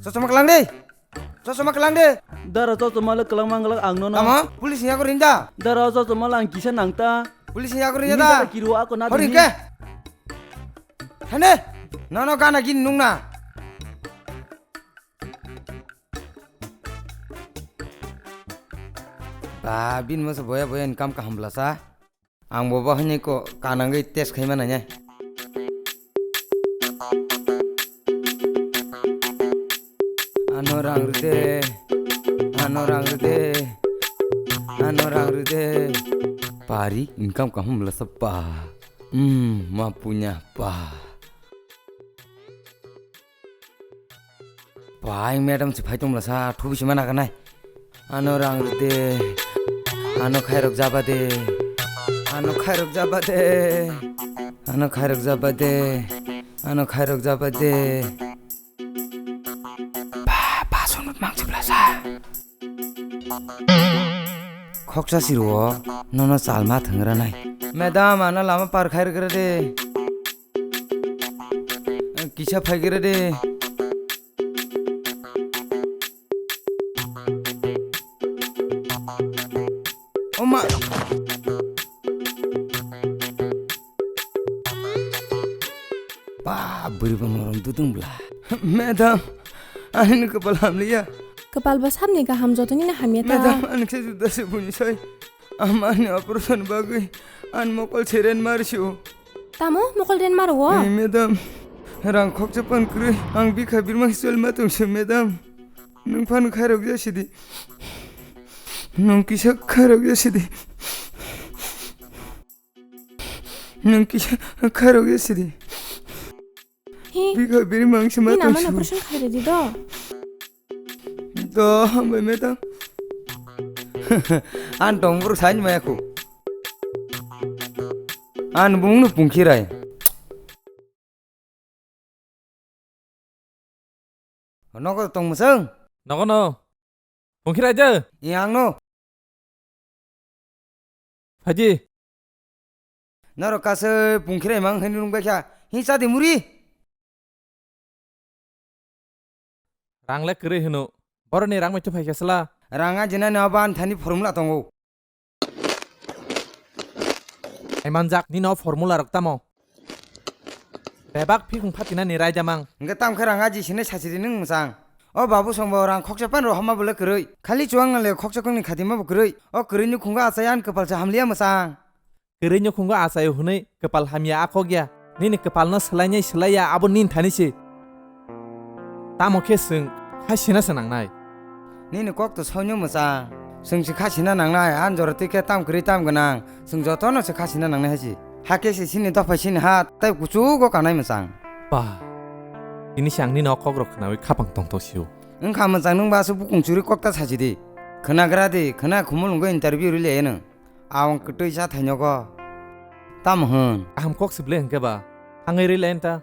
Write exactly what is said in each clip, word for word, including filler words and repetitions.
Chosma kwlang de. Chosma kwlang de. Dara chosma le kwlang mang kwlang ang nono. Tamo? Police ni yago rinda. Dara chosma le ang kisa nang ta. Police ni yago rinda da. Kiro ako na. Hori ke. Hane. Nono gana gin nung na. Ba, bin masa boya boya income kaham bwlasa. Ang bo bo haini ko kanangwi test khaima nanya. Ano rang rwde, ano rang rwde, ano rang rwde. Pari income kaham bwlasa pa. Hmm, ma punya pa. Bai, madam se phai tongla sa, thubi se mana kanai. Ano rang rwde, ano khairok jaba de, ano khairok jaba de, ano khairok jaba de, ano khairok jaba de. Ba, ba, sonut mang chibla sa. Khoksa siro, nono chalma thwngra nai. Madam, ano lama par khairok gra de. Kisa phaigra de. Oma. Ba, bwrwi bo norom dudung bla. Madam, ani kwpal hamliya. Kwpal bo samni gaham, jotoni no hamya ta. Madam, ani khe juda se buni sai. Amani operation bagwi an mokol seren marsiu. Tamo mokol den maro wo? Ei, madam, rang khoksa pan kwrwi. Ang bikha birma hisol ma tongse, madam. Nwng phano khairok jasidi. Nwng kisa khairok jasidi. Nwng kisa khairok jasidi. Hi. Bikha birma ang se ma tongse. Nini amani operation khairidi do. Do, hambai madam. An tongmuru sain maya khu. An bumungno pungkhirai. Nogo tong mwsang? Nogo no. Pungkhirai je? Yang no. Phaji. Norok kasai pungkhirai mang haini rung baikha. Hi chadi muri? Rang le kwrwi hwno. Boroni rang mai twi phaikha sla. Rang ajinani obo ani thani formula tongo. Ai manjak nini o formula rok tamo? Bebak phikung phatinani raidamang. Hwnkhe tamkhe rang aji sinai sachiri nwng mwchang. O babu songbo rang khoksa pan rohorma bole kwrwi. Khali chuwang le khoksa kongni khatima bo kwrwi. O kwrwi nukhungo achai ani kwpal se hamliya mwchang. Kwrwi nukhungo achai hwnwi kwpal hamya a kok ya. Nini kwpalno swlainai swlaiya abo nini thani se. Tamo khe chwng kha sina se nangnai. Nini kok to soino mwchang. Chwng se kha sina nangnai, ani jora twi khe tam kwrwi tam gwnang. Chwng jotono se kha sina nangnai hai se. Hakhe se chini dopha chini ha tei kuchugo kanai mwchang. Ba. Tini se ang nini o kokrok khwnawi khapang tongthok sio. Wngkha mwchang, nwng ba aswk bukung churi kok ta sachi di. Khwnagra di, khwna khumulwngo interview rwlai nwng. Awang kwtwi cha thainogo. Tamo hwn? Kaham kok se ble hwnkhe ba. Thangwi rwlai ta.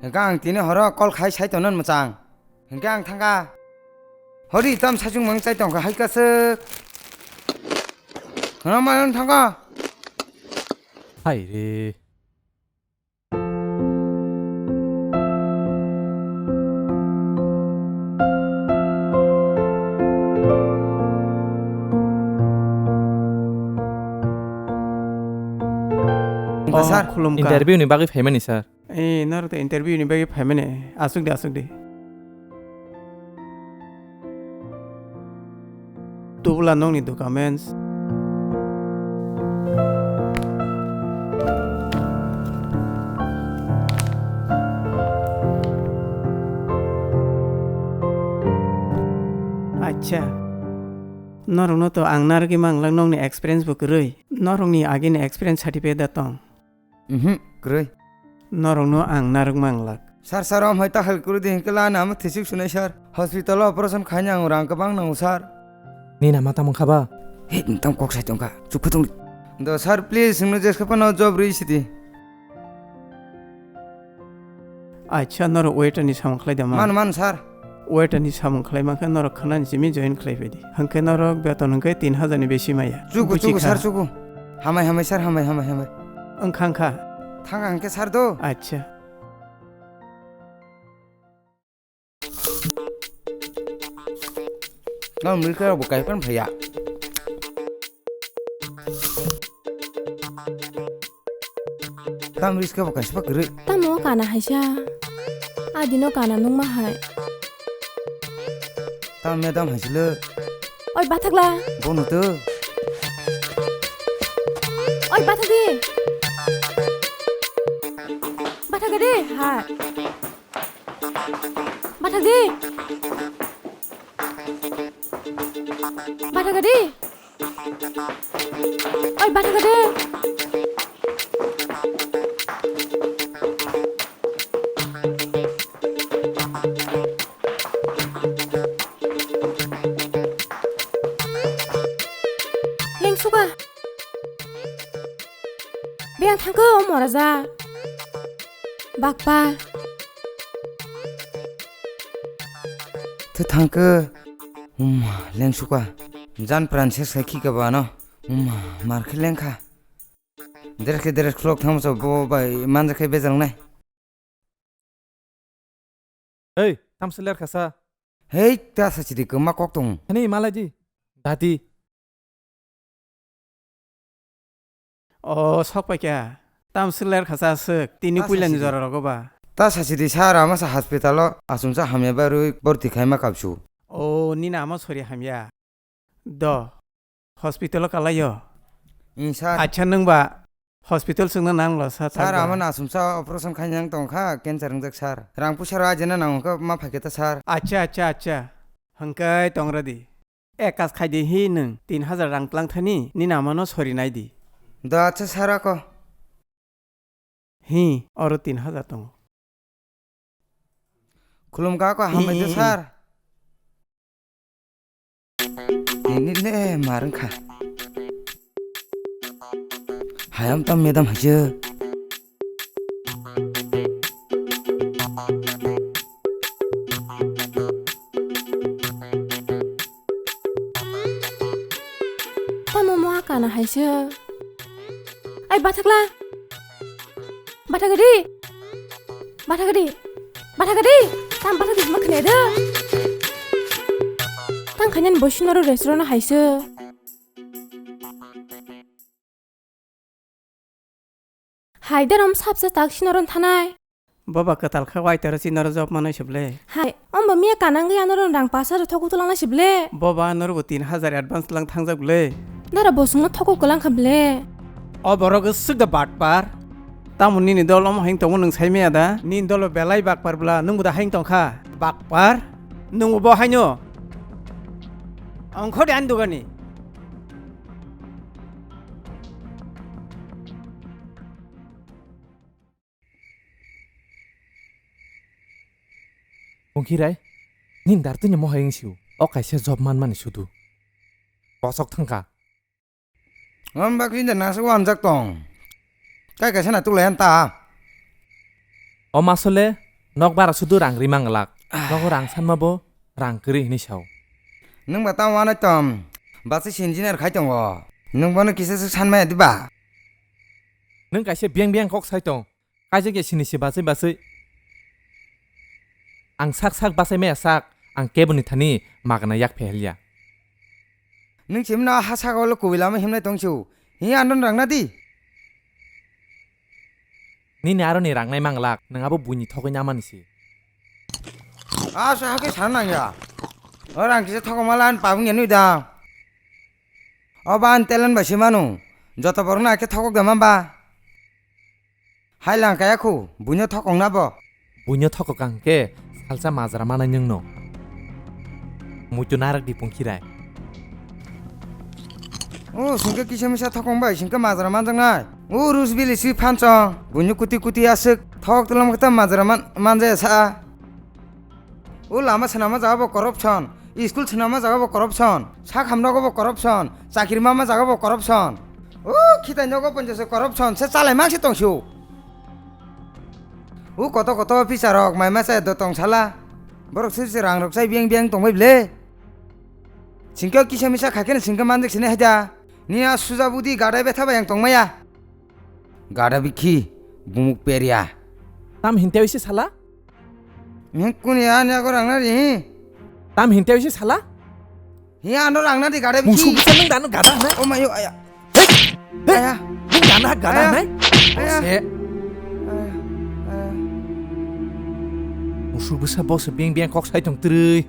Hwnkhe ang tini horo call khai sai tongna mwchang. Hwnkhe ang thangkha. Hori tam sachung mang chai tongkha hai kaswk. Khwna mano thangkha. Hai re. Oh, sir, khulumkha. Interview ni bagwi phaimani, sir. Eh, norok to interview ni bagwi phaimani. Aswk de, aswk de. Tubula nokni documents. Acha. Norokno to ang narwgwi manglak, nokni experience bo kwrwi. Norokni agini experience certificate da tong? Mhm, kwrwi. Norokno ang narwk manglak. Sir, sir, om hai ta hal kwrwi di, hwnkhe la na amo thisik sunai, sir. Hospital o operation khaina ang rang kwbang nango, sir. Nini nama tamo kha ba? He, nwng tam kok sai tongkha. Chukhu tong. Do, sir, please, nwngno jeska phano job rwi sidi. Acha, norok waiter ni samung khlai da man? Man, man, sir. Waiter ni samung khlai mankhe norok khwnani simi join khlai phaidi. Hwnkhe norok beton hwnkhe tin hajar ni besi maya. Chuku, buchi chuku, kha. Sir, chuku. Hamai, hamai, sir, hamai, hamai, hamai. Wngkha, wngkha. Thang ang khe, sir, do. Acha. Tamo riska bo kaipan phaiya. Tam riska bo kaisa kwrwi. Tamo kana haisa. Adino kana nungma hai. Tam madam haisilo. Oi bathakla. Bono to. Oi bathak di. Bathak di. Hai. Bathak di. Bathak di. Oi, bathak di. Lengsuka. Biyang thangkhe o moraja. Bakpa. Twi thangkhe. Umma, lengsuka. Jan pran ses khai khika ba no. Umma, mar khe lengkha. Dress khe dress khulok thangmasa bo bai manja khe bejalnai. Hei, tamsa ler khasa. Hei, ta sa chidi kwma kok tong. Hani malai di. Dadi. O, sok pai kya. Tamsa ler khasa swk. Tini puila ni jora rogo ba. Ta sa chidi sir, ama sa hospital o asumsa hamya ba rwi borti khaima kapsu. O, nini ama sori hamya. Do. Hospital o kalai o. Ing sir. Acha nwng ba hospital swngna nang lo sa. Sir, ama no asumsa operation khaina nang tong kha, cancer wngjak sir. Rang puisa rw ajena nang kha ma phaikhe ta sir. Acha, acha, acha. Hwnkhe tong rw di. Ek kaj khai di hi nwng tin hajar rang tlang thani nini ama no sori nai di. Do acha sir ako. Hi, oro tin hajar tongo. Khulumkha ako hambai de sir. Tini le marwng kha. Hayam tam madam haje. Tamo mo akana haise. Ai bathakla. Bathakadi. Bathakadi. Bathakadi. Tam bathakadi ma khne de. Tang khanyan bosi noro restaurant haise. Hai daram sapsa tak sinoron thanai. Boba kwtal kha wai tara si noro job manai se ble. Hai, omba miya kanang ya noro rang pas hajar thoku tulang nai se ble. Boba noro bo tin hajar advance lang thangjak ble. Dara bosong no thoku kwlang kha ble. O borok swk da batpar. Tamo nini dol omo haing tongo nwng sai maya da? Nini dolo belai bakpar bla nwng bo da haing tong kha. Bakpar? Nwng bo haino. Ongkho de ani dogani. Pungkhirai, nini dar tini mohai wng sio, o kaisa job manmani sudu. Bosok thangkha. Om bakri da nasa wanjak tong. Kai kaisa na tulai anta. O masole, nok bara sudu rang ri manglak. Ah. Nogo rang sanma bo, rang kwrwi hinwi sao. Nwng ba tamo wanai tom, basi si engineer khai tongo. Nwng bono kisa se sanmaya diba? Nwng kaisa biyang biyang kok sai tong. Kaisa khe sini se bachai bachai. Ang sak sak bachai maya sak, ang keboni thani magna yak phehelya. Nwng chimno ha saka ulo kubui lama himnai tong sio. Hi andon rang na di. Nini aroni rang nai manglak, nwng abo buini thogwi namani se. Asa hakhe sana nangya. O rang kisa thogoma lan pabung ya nui da. O ba an telan bai se manu. Joto borok na khe thogok da mamba. Hai lang kaya khu, buino thokong na bo. Buino thokok ang khe salsa majra manai nwng no. Muitu narak di pungkhirai. O singke kisa misa thokong bai singke majra manjak nai. O rusbili si phanchong, buino kuti kuti aswk thok tulam kata majra man-, manjaya sa. O lama swnama jaga bo corruption, school swnama jaga bo corruption, sak hamnogo bo corruption, chakri mama jaga bo corruption. O khitai nogo ponchaso corruption se chalai mang se tong sio. O koto koto officer rok mai masa do tong sala. Borok se se rang rok chai biang biang tong bai ble. Singke kisa misa khaikhe singke manjak sini haida. Ni a suja budi gadai betha bai ang tong maya. Gada bikhi, bumuk peria. Tam hinte oise sala? Hing kuni ani ago rang na ri. Tam hinte oise sala? He, ano rang na di gada bisi. Musu bwsa nwng dano gada na? Oh my, oh, aya. Hey! Hey! Aya. Nwng dano gada Aya. na? Aya. Se. Aya. Aya. Musu bwsa boss beng beng kok sai tong twrwi.